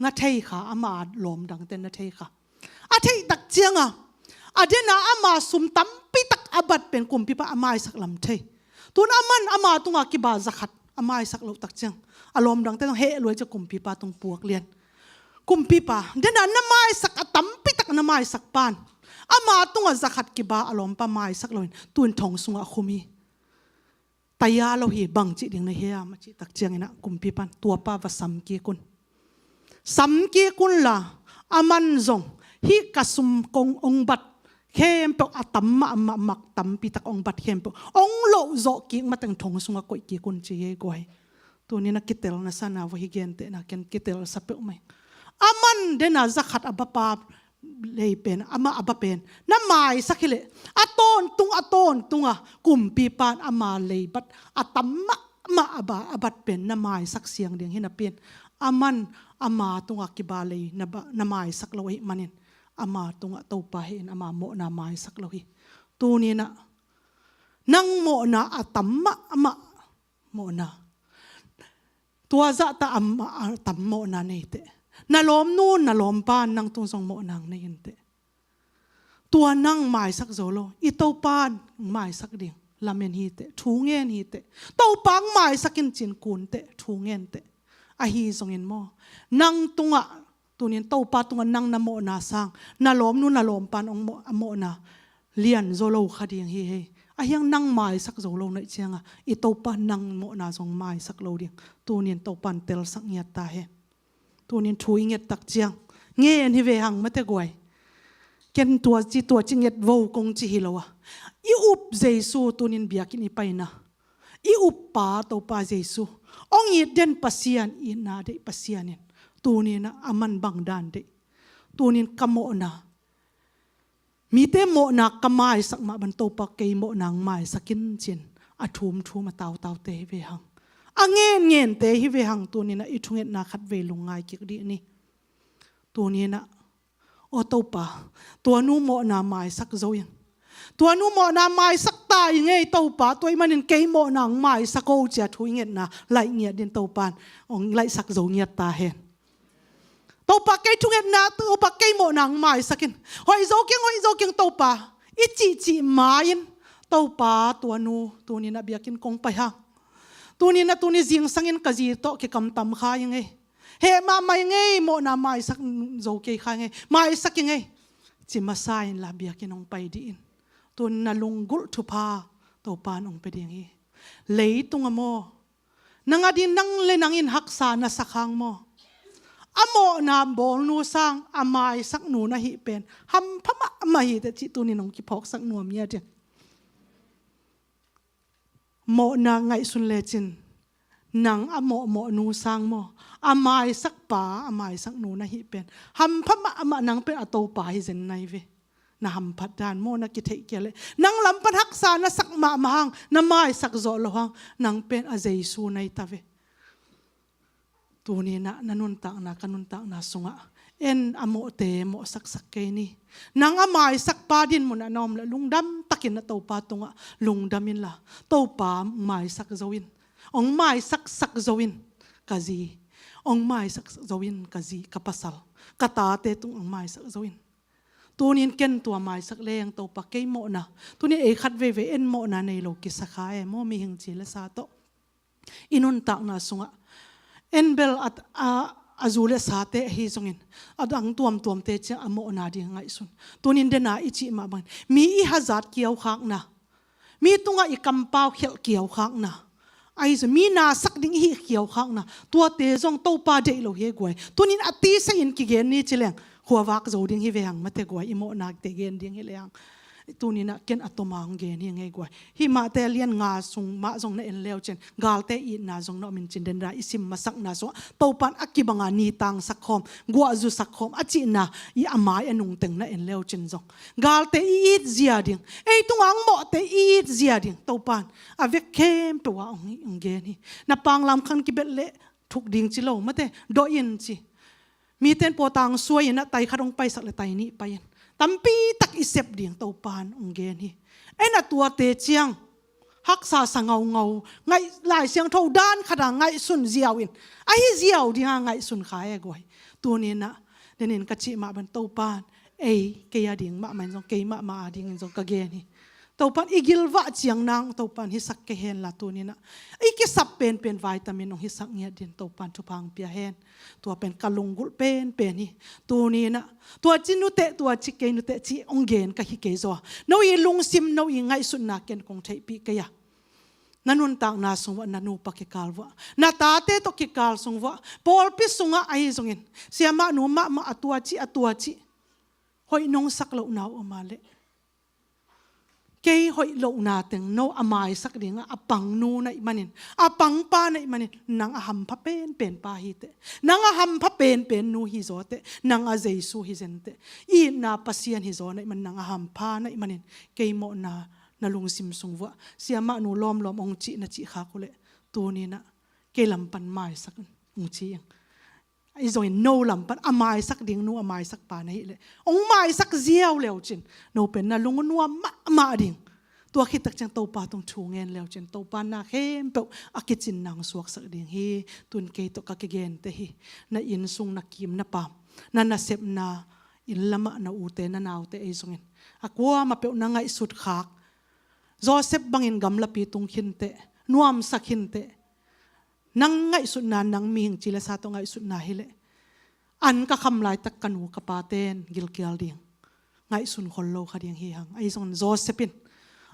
Na thei kha ama lawm dangten na thei kha. A theih tak cianga a dena ama sum tampi tak a bat pen kumpipa a maisak lam thei. Tun a man ama tunga kiba zakhat a maisak loh tak ciang a lawm dangte zong heh luai cia kumpipa tung puak lian. Kumpipa dena na maisak a tampi tak na maisak pan ama tunga zakhat kiba a lawmpa maisak loin tun thong sungah a khum hi. Taya lo hi bang cih ding na hiam a cih tak cianginah kumpipan tuapa va sam kik un. Sam kik unla a man zong hih ka sum kong ong bat khempeuh a tam mahmah, mak tampi tak hong bat khempeuh hong loh zawh kik mateng thong sungah koih kik un ci hi ei guai. Tuni-in a kitel na sa na vua hi gentehna ken kitel sa peuhmah hi. Aman dena zakhat a bapa lei pen, ama a ba pen na maisak hileh a tawntung, a tawntunga kumpipa in ama leibat a tam mahmah a ba, a bat pen na maisak siang ding hi napi-in, aman ama tunga kiba lei na ba, na maisak lo ahih manin ama tungah Topa heh in ama mawhna maisak lo hi. Tuni-in ah nang mawhna a tam mahmah mawhna, tua zahta a tam mawhna nei teh. Na lawmnu, na lawmpa in nang tung zong mawhna nei in teh. Tua nang maisak zo lo, i Topa in maisak ding lamen hi teh, thu ngen hi teh. Topa hong maisak in ci-in kun teh, thu ngen teh. Ahi zongin maw, nang tungah, tuni-in Topa tungah nang na mawhna sang na lawmnu, na lawmpa in hong mawh, a mawhna lian zaw lo kha ding hi ei. Ahi hang nang maisak zo lo na hih cianga i Topa in nang mawhna zong maisak lo ding. Tuni-in Topa in telsak ngiat ta hen. Tuni-in thu i nget tak ciang ngen hi ve hang mate guai. Ken tua ci, tua ci nget vo kong ci hi lo a, i up Jesu tuni-in biakinn i paina, i uppa Topa Jesu, hong it den Pasian, itna deih Pasian in tuni-in ah aman bang dan deih. Tuni-in ka mawhna, mite mawhna ka maisak mah bang Topa kei mawhna hong maisak in ci-in a thumthum, a tautaute hi ve hang, a ngengente hi ve hang. Tuni-in ah i thungetna khatvei lungngai kik dih ni. Tuni-in ah, aw Topa, tua nu mawhna maisak zo in. Tua nu mawhna maisak ta ing ei Topa, tua ahih manin kei mawhna hong maisak o ci-a thu i ngetna laih ngiat ding Topa in hong laihsak zo ngiat ta hen. Topa kei thungetna, Topa kei mawhna hong maisak in. Hoih zo keng, hoih zo keng Topa, i cihcih ma-in, Topa tua nu tuni-in ah biakinn kong pai hang. Tuni-in ah tuni zingsangin ka zi tawh kikamtam kha ing ei. Heh mahmah ing ei, mawhna maisak zo kei kha ing ei, maisak ing ei, ci masa inla biakinn hong pai dih in. Tuni-in na lunggulh thupha Topa in hong pia ding hi. Leitung ah maw, nang ading nang le nang in haksa na sak hang maw, a mawhna bawlnu sang a maisak nu na hih pen hampha mahmah hi teh cih tuni-in hong kiphawksak nuam hi a ding. Mawhna ngaihsun lecin nang a mawhmawhnu sang maw, a maisakpa, a maisaknu na hih pen hampha mahmah, nang pen a Topa hi zen na hi ve. Na hamphat dan maw, na kitheih kia leh nang lam pan haksa na sak mahmah hang, na maisak zawh loh hang, nang pen a Jesu na hi ta ve. Tuni-in ah na nuntakna, ka nuntakna sungah en a mawhte mawhsaksak kei ni. Nang a maisakpa dinmun ah na om leh lungdam takin na Topa tungah lungdam inla, Topa hong maisak zo in, hong maisaksak zo in ka zi, hong maisaksak zo in ka zi, ka pasal, ka tate tung hong maisak zo in. Tuni-in ken tua maisak leng Topa kei mawhna, tuni-in ei khat veivei en mawhna nei lo kisa kha e maw, mihing ci le sa tawh. I nuntakna sungah en bel a, a, a zu le sate ahi zongin a dang tuamtuamte ciang a mawhna ding ngaihsun. Tuni-in dena i cih mah bangin mi i hazat kiaukhakna, mi tungah i kampau khelh kiaukhakna, ahi zong mi nasak ding i hih kiaukhakna, tuate zong Topa deih lo hi e guai. Tuni-in a tisa in kigen ni ci leng khuavak zo ding hi ve hang mate guai, i mawhnate gen ding hi leng. Tuni-in ah ken a toma hong gen hi ing ei guai. Hih Mate a lian nga sung mah zong na en leu cin, galte itna zong na om in cin, denda i sim masakna sungah Topa in a kibanga ni tangsak khawm, guahzusak khawm a cihna i a mai a nungteng na en leu cin zong, galte i it zia ding, ei tungah hong mawhte i it zia ding Topa in a vek khempeuh ah hong, hong gen hi. Na panglam khan kibet leh thuk ding ci lo mate, dawh in ci. Mite in pawtang suai in ah tai khat hong paisak leh tai nih pai in, tampi tak i sep ding Topa in hong gen hi. En a tuate ciang haksa sa ngaungau, ngaih, Lai Siangtho dan khat a ngaihsun ziau in, ahi ziau ding a ngaihsun kha e guai. Tuni-in ah, denin ka cih mah bang Topa in ei, kei a ding mahmah in zong, kei mahmah a dingin zong ka gen hi. Topa in i gilvah ciang nang Topa in hisak kei henla tuni-in ah i kisap penpen vitamin hong hisak ngiat din Topa in thupha hong pia hen. Tua pen ka lunggulh penpen hi. Tuni-in ah tua ci nuteh, tua ci kei nuteh ci hong gen ka hi kei zaw. No i lungsim, no i ngaihsutna ken kong theihpih kei a, na nuntakna sung vuah, na nupa kikal vuah, na tate tawh kikal sung vuah, pawlpi sungah ahi zongin siamahnu mahmah a tua ci, a tua ci, hoih nong sak lohna uh om a leh Kei hoih lohna teng no a maisak dingah a pang nu na ih manin, a pang pa na ih manin, nang a hampha penpen pa hi teh, nang a hampha penpen nu hi zaw teh, nang a Jesu hi zen teh, itna Pasian hi zaw na ih manin, nang a hampha na ih manin, kei mawhna na lungsim sung vuah siamah nu lawmlawm hong cih na cih khak uh leh, tuninah kei lam pan maisak in hong ci ing. Ahi zongin no lam pan a maisak ding nu a maisak pa na hih leh, hong maisak ziau leucin no pen na lung uh nuam mahmah ding. Tua khit takciang Topa tung thu ngen leucin Topa na khempeuh a kicin nang suaksak ding hi. Tun kei tawh ka kigente hi. Na innsung, na kim na pam, na nasepna, inn lamah na ute na naute ahi zongin a kuamah peuh na ngaihsut khak Joseph bangin gamlapi tung khinteh, nuamsa khinteh. Nang ngaihsutna, nang mihing ci le sa tawh ngaihsutna hileh, an ka kham laitak ka nu ka paten gilkial ding, ngaihsun khol lo kha ding hi hang. Ahi zongin Joseph in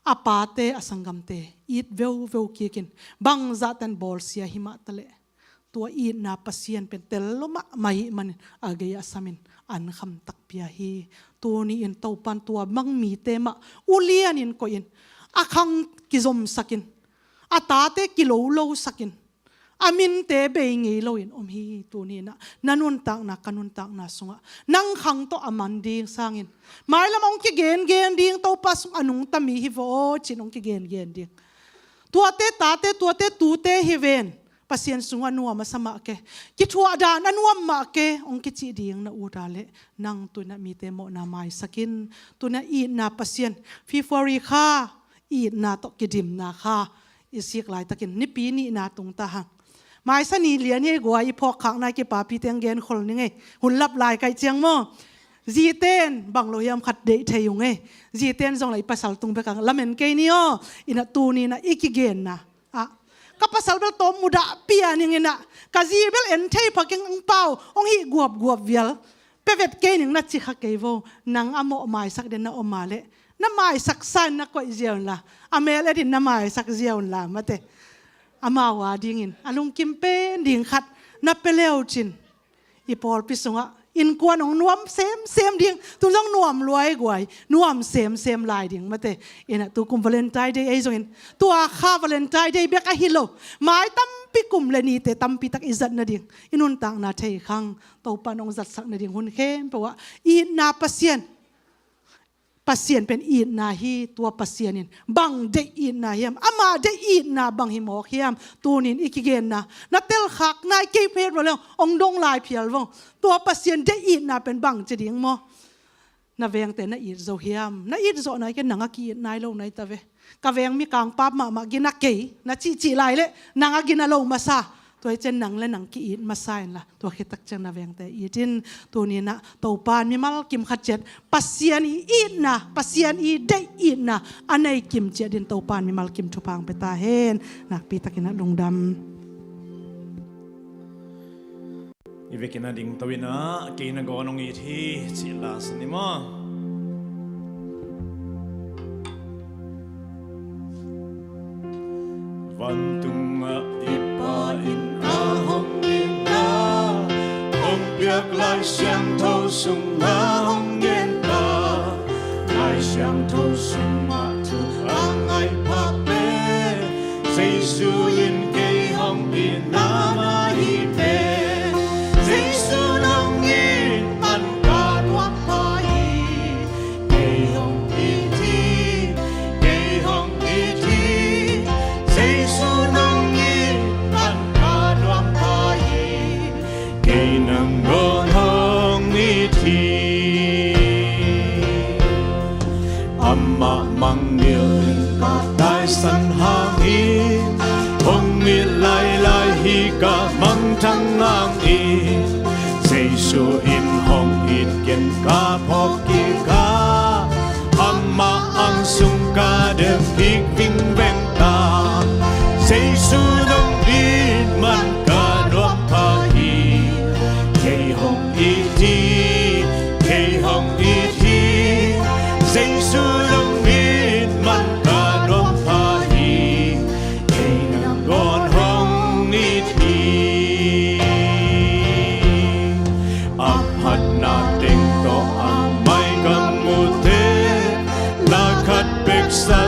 a pate a sanggamte it veuveu kikin, bangzahtan bawlsia hi mah taleh, tua itna Pasian pen tel lo mahmah ih manin a gei a samin an kham takpi a hi. Tuni in Topan tua bang mite mah ulianin koihin, a khang kizomsakin, a tate kilolosakin, a minte bei ngei loin om hi. Tuninah na nuntakna, ka nuntakna sungah nang khang tawh a man ding sangin mailam hong kigengen ding Topa sung a nungta mi hi vaw cin hong kigengen ding. Tuate tate, tuate tute hi ven. Pasian sungah nuam a sa mah ke, kithuah dan a nuam mah ke hong kicih ding na uta leh, nang tunah mite mawhna maisakin, tunah itna Pasian, February kha itna tawh kidimna kha i sik laitakin nipi nihna tungta hang. Maisa ni lian hi ei guai, i phawkkhakna i kipapite hong genkhol ning ei. Hun lap lai kaih ciang maw? Zite in bang lo hiam khat deih thei ung ei. Zite in zong lah i pasal tung bekah lamen kei ni aw. Inah tuninah i kigenna ah, ka pasal bel tawm mudahpih a ning inah, ka zi bel en thei pha keng, ang pau hong hih guapguap vial. Pe vet kei ning na ci kha kei vo. Nang a mawh maisak den na om a leh, na maisak sa in na koih ziau inla, a mel et in na maisak ziau inla mate. Amau a dingin a lungkim pen ding khat na pe leucin, i pawlpi sungah innkuan hong nuam semsem ding. Tun zong nuam lua ei guai, nuam semsem lai ding mate. Inah tukum Valentine Day ahi zongin, tua kha Valentine Day bek ahi lo, mai tampi kum le nite tampi tak i zat nading, i nuntakna thei khang Topan hong zatsak nading hun khempeuh ah itna Pasian, Pasian pen itna hi. Tua Pasian in bang deih itna hiam? Ama deih itna bang hi mawk hiam? Tunin i kigenna, na telkhakna i kei phet vo leng hong dong lai phial vo. Tua Pasian deih itna pen bang ci ding maw? Na vengte na it zo hiam? Na it zawh nai kei, nang a ki-it nai lo nai ta ve. Ka veng mikang pap mahmah gina kei na cihcih lai leh, nang a gina lo masa. Tua hi cian nang le nang ki-it masa inla, tua khit takciang na vengte it in. Tuninah Topan mimal kim khat ciat Pasian i itna, Pasian i deih itna a nei kim ciat in Topan mimal kim thupha hong pia ta hen. Nakpi takin ah lungdam. I vekin a dingto inah, kei na gawn hong it hi cih la sa ni maw? Vantungah i Pa in a hong itna hong piak Lai Siangtho sungah hong gen ta. Lai Siangtho sungah thu a ngai pha pen, Jesu in kei hong itna mah hi pen. Jesu nong it man ka nuam pha hi. Kei hong it hi, kei hong it hi. Jesu nong it man ka nuam pha hi. Kei nangawn hong it hi. Amah mangngilh in ka taisan hangin, hong it lailai hi ka mangthang hangin, Jesu in hong it ken ka phawk kik a, amah ang sung ka dem kik vingveng ta. Jesu nong it man ka nuam pha hi. Kei hong it hi, kei hong it hi. Jesu nong it man ka nuam pha hi. Kei nangawn hong it hi. A phatna teng tawh a mai ka mute, na khat peksa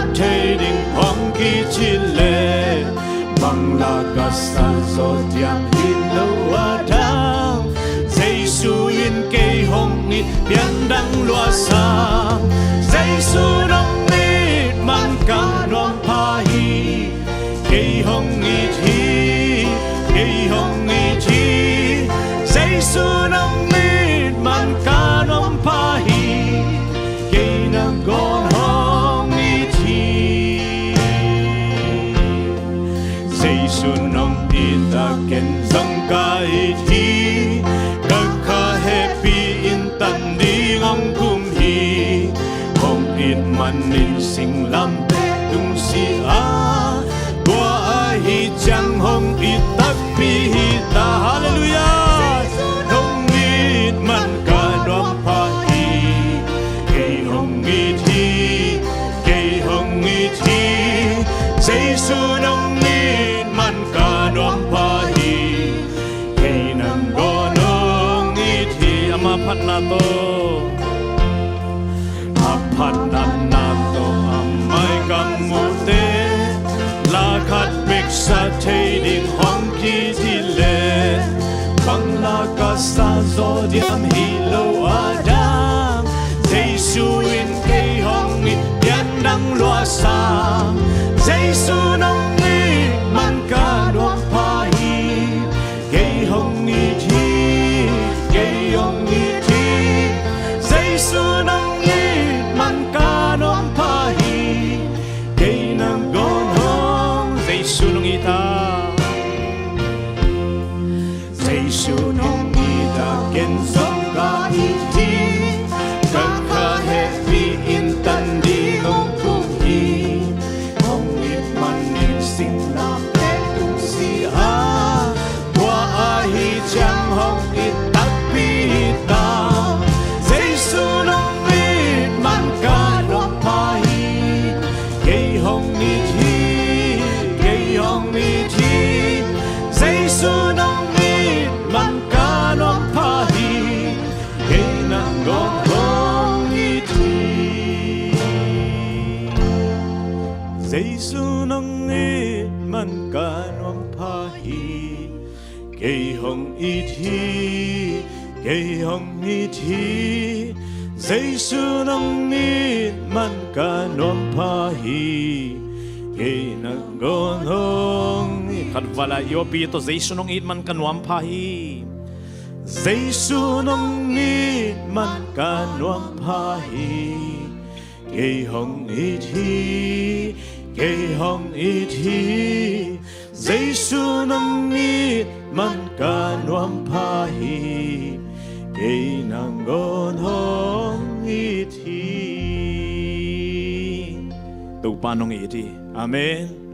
Sa zaw diam hi lo a dang, Jesu in kei hong it pian dang lua sam. Jesu nong it man ka nuam pha hi. Kei hong it hi, kei hong it hi. Jesu nong it man ka nuam pha hi. Kei nangawn hong it hi. Jesu nong it a ken zong ka it hi. Ka kha hehpih in tan ding hong kum hi. Hong it manin singlamteh tung si a, tua ahi ciang hong it takpi hi ta. Halleluiah. Nong it man ka nuam pha hi. Kei hong it hi, kei hong it hi. Jesu nong it man ka nuam pha hi. Kei nangawn hong it hi. Ama phatna tawh, a phatna tawh a mai ka muhte, la khat bek sa thei ding hong kit hi leh, bang la ka sa zaw diam hi lo a dang, Jesu in kei hong it pian dang lua sam. Jesu nong it man ka nuam pha hi. Kei hong it hi, kei hong it hi. Jesu nong it man ka nuam pha hi. Kei nangawn hong, Jesu nong it a, Jesu nong it a ken zong ka it hi. Ka kha hehpih in tan ding hong kum hi. Hong it manin singlamteh tung si a, tua ahi ciang hong it takpi hi ta. Jesu nong it man ka nuam pha hi. Kei hong it hi, kei hong it hi. Jesu nong it man ka nuam pha hi. Kei nangawn hong it hi. Jesu nong it man ka nuam pha hi. Kei hong it hi, kei hong it hi. Jesu nong it man ka nuam pha hi. Kei nangawn hong it. Khat vala i awpi tawh, Jesu nong it man ka nuam pha hi. Jesu nong it man ka nuam pha hi. Kei hong it hi, kei hong it hi. Jesu nong it man ka nuam pha hi. Kei nangawn hong it hi. Topa nong it hi. Amen.